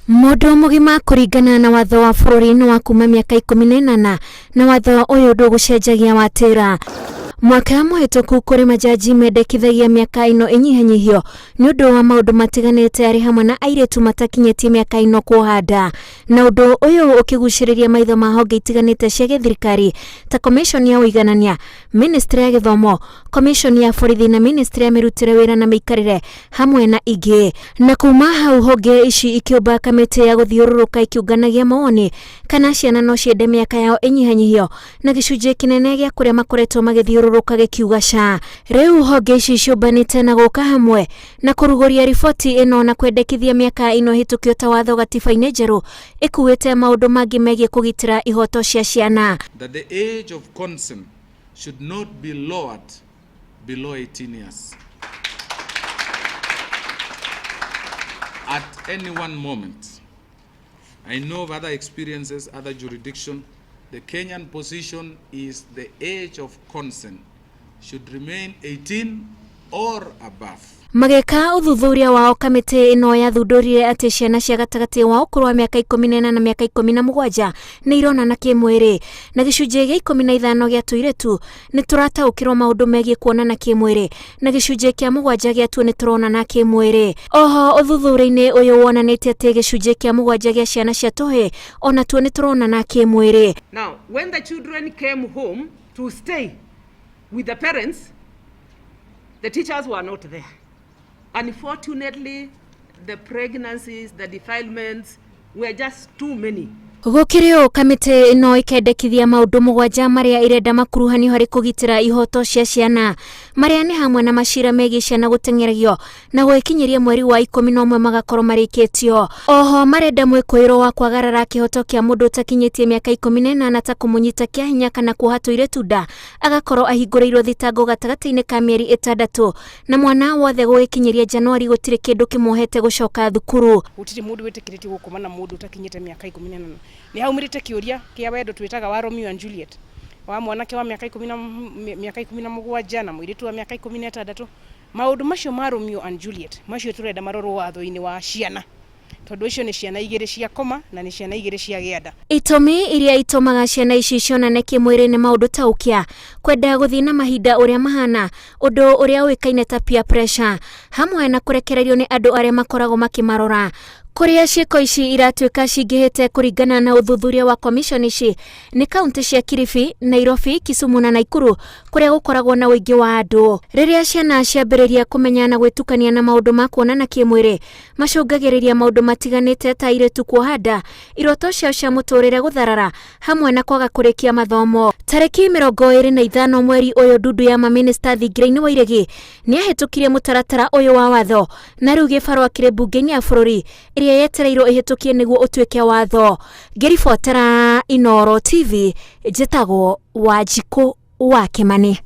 Mũndũ mũgima kũringana na watho wa bũrũri nĩ wa kuma mĩaka 18, na watho ũyũ ndũgũcenjagia watĩra. Mwaka mũhĩtũku kũrĩ majaji mendekithagia mĩaka ĩno ĩnyihanyihio nĩ ũndũ wa maũndũ matiganĩte arĩ hamwe na airĩtu matakinyĩtie mĩaka ĩno kuoha nda, na ũndũ ũyũ ũkĩgucĩrĩria maitho ma honge itiganĩte cia gĩthirikari ta Commission ya Ũiganania, Ministry ya Gĩthomo, Commission ya Borithi na Ministry ya Mĩrutĩre Wĩra na Mĩikarĩre hamwe na ingĩ. Na kuma hau honge ici ikĩũmba kamĩtĩ ya gũthiũrũrũka ikiũnganagia mawoni kana ciana no ciende mĩaka yao ĩnyihanyihio, na gĩcunjĩ kĩnene gĩa kũrĩa makoretwo magĩthiũrũrũka gĩkiuga ca. Rĩu honge ici ciũmbanĩte na gũka hamwe na kũrugũria riboti ĩno na kwendekithia mĩaka ĩno ĩhĩtũkio ta watho gatiba-inĩ njerũ ĩkuĩte maũndũ mangĩ megiĩ kũgitĩra ihoto cia ciana. That the age of consent should not be lowered below 18 years at any one moment. I know of other experiences, other jurisdiction. The Kenyan position is the age of consent should remain 18 or above. Magĩka ũthuthuria wao, kamĩtĩ ĩno yathundũrire atĩ ciana cia gatagatĩ wa ũkũrũ wa mĩaka 14 na mĩaka 17 nĩ ironana kĩmwĩrĩ, na gĩcunjĩ gĩa 15 gĩa tũirĩtu nĩ tũrataũkĩrwo maũndũ megiĩ kuonana kĩmwĩrĩ, na gĩcunjĩ kĩa 7 gĩatuo nĩ tũronana kĩmwĩrĩ. Oho ũthuthuria-inĩ ũyũ wonanĩtie atĩ gĩcunjĩ kĩa 7 gĩa ciana cia tũhĩĩ onatuo nĩ tũronana kĩmwĩrĩ. Now, when the children came home to stay with the parents, the teachers were not there. Unfortunately, the pregnancies, the defilements were just too many. Gũkĩrĩ ũũ, kamĩtĩ ĩno ĩkendekithia maũndũ 7 marĩa ĩrenda makuruhanio harĩ kũgitĩra ihoto cia ciana, marĩa nĩ hamwe na macira megiĩ ciana gũteng'eragio na gwĩkinyĩria mweri wa 11 magakorwo marĩkĩtio. Oho marenda mwĩkũĩrwo wa kwagarara kĩhoto kĩa mũndũ ũtakinyĩtie mĩaka 18 ta kũmũnyita kĩa hinya kana kuoha tũirĩtu nda agakorwo ahingũrĩirwo thitango gatagatĩ-inĩ ka mĩeri 6, na mwana wothe gũgĩkinyĩria Januari gũtirĩ kĩndũ kĩmuohete gũcoka thukuru. Gũtirĩ mũndũ wĩtĩkĩrĩtio gũkoma na mũndũ ũtakinyĩte mĩaka 18. Nĩ haumĩrĩte kĩũria kĩa wendo twĩtaga wa Romeo and Juliet, wa mwanake wa mĩaka ikũmi na mĩaka 17 na mũirĩtu wa mĩaka 16. Maũndũ macio ma Romeo and Juliet macio tũrenda marorwo watho-inĩ wa ciana, tondũ icio nĩ ciana 2 cia koma na nĩ ciana 2 cia gĩanda. Itũmi iria itũmaga ciana ici cionane kĩmwĩrĩ nĩ maũndũ ta ũkĩa, kwenda gũthiĩ na mahinda ũrĩa mahana, ũndũ ũrĩa ũĩkaine ta peer pressure, hamwe na kũrekererio nĩ andũ arĩa makoragwo makĩmarora. Kũrĩa ciĩko ici iratuĩka cingĩhĩte kũringana na ũthuthuria wa commission ici nĩ kaunti cia Kilifi, Nairobi, Kisumu na Nakuru kũrĩa gũkoragwo na ũingĩ wa andũ. Rĩrĩa ciana ciambĩrĩria kũmenya na gwĩtukania na maũndũ ma kuonana kĩmwĩrĩ, macũngagĩrĩria maũndũ matiganĩte ta airĩtu kuoha nda, iroto ciao cia mũtũrĩre gũtharara, hamwe na kwaga kũrĩkia mathomo. Tarĩki 25 mweri ũyũ, ndundu ya mamĩnĩsta thingira-inĩ wa Iregi nĩahĩtũkirie mũtaratara ũyũ wa watho, na rĩu gĩbarũa kĩrĩ mbunge-inĩ ya bũrũri ĩrĩa yetereirwo ĩhĩtũkie nĩguo ũtuĩke watho. Ngĩribotera Inooro TV, njĩtagwo Wanjikũ wa Kĩmani.